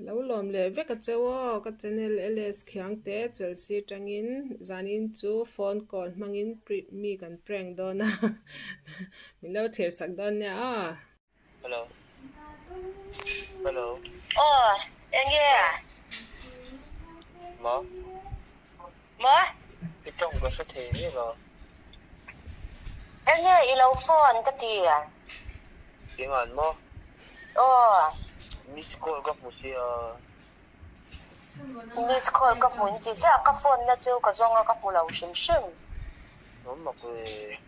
Ka lo lawm leh vek a cheu aw, ka channel LS Khiangte Chelsea tangin zanin chu phone call hmangin mi kan prank dawn a, min lo thlir sak dawn nia aw. Hello. Hello. Aw, enge? Maw? Maw? I tawng ka hre thei miah lo. Enge i lo phone ka ti? Keimah an maw? Aw. Miss call ka hmu sia. Miss call ka hmu in ti chiah, ka phone na chu ka zawng a ka hmu lo hrim hrim. Awm mak ve.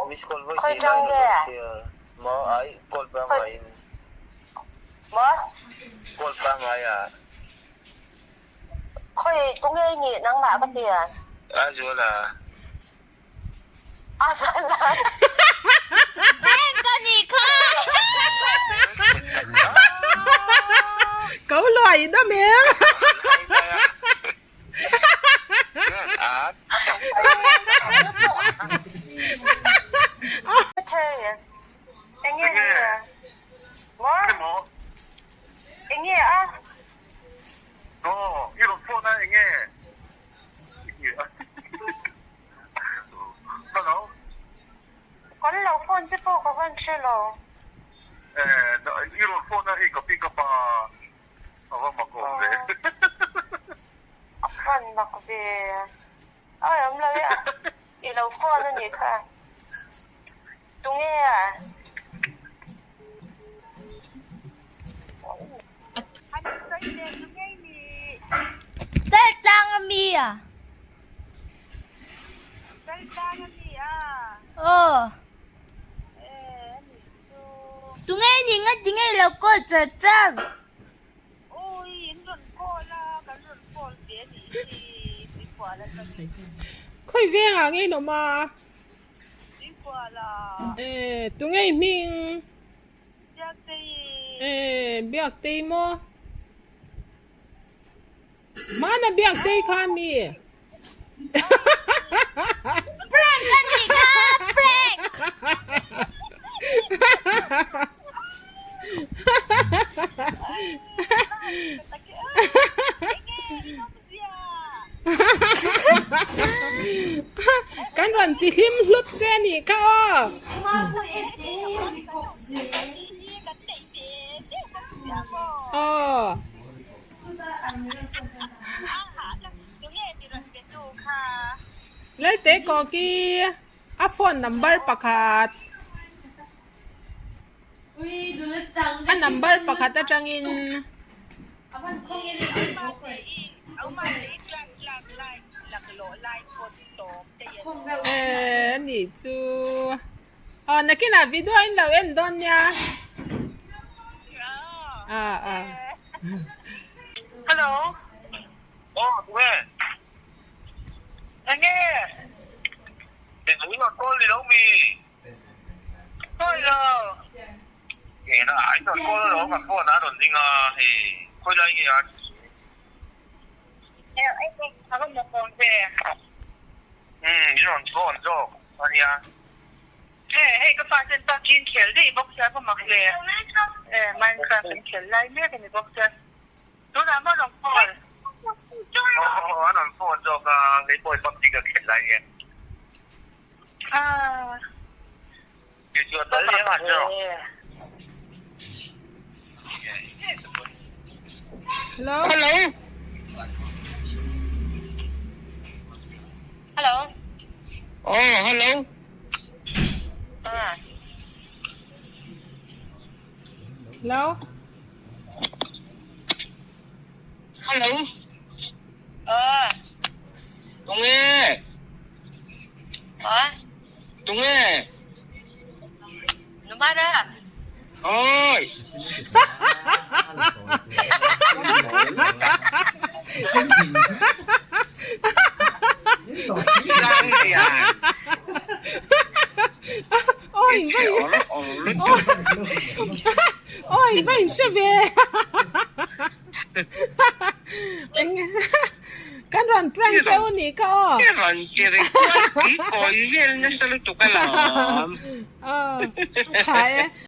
Miss call vawi Khawi hnih lai tang rawn nge? awm sia. Maw ai call pangngai in. Maw? Call pangngai ah. Khawi tunge i nih nangmah ka ti a? A zuala. A zuala. Prank ka nih kha. Ko luai dam em. Thei enge ni maw? Enge a? Aw, i rawn phone a enge? Hello. Kan lo phone che pawh ka van hre lo. Eh, i rawn phone a hei ka pick up a, a va mak awm ve. A van mak ve. Ai awm lo e a, i lo phone a nih kha. Tunge a? Chaltlang a mi a? Aw. Tunge ni nga tinge lo call char char. Khawi vengah ngei nawm a? Eh, tunge i hming? Eh, Biaktei maw? Hmana Biaktei kha mi? Prank a nih kha, prank! Kan rawn ti hlim hlut che a nih kha aw. Aw. Lalte Koki a phone number pakhat. A number pakhat atangin. Eh a nih chu. Aw nakinah video in lo en dawn nia. Ah ah. Hello. Aw tunge? Enge? Eng a call ni lo mi? Khawi lo. Eng a ai chuan call alawm ka phone a rawn ding a hei khawi lai nge a A va mawk awm ve. Umm in rawn phone zawk a nia. He hei ka pa ten PUBG in khel daih bawk sia va mak ve. E Minecraft an khel lai mek a ni bawk sia. Tunah maw rawn call? Aw a rawn phone zawk a kei pawh PUBG ka khel lai nge. Hello. Hello. Hello. Oh, hello. Ah. Hello. Hello. Ờ. Tunge. Hả? Tunge. Numara. Oi. Oi, vai. Oi, vai hre ve. Kan rawn prank cheu a nih kha aw. I rawn ti ringawt tui kawi vel nasa lutuk alawm. Aw, a tha e.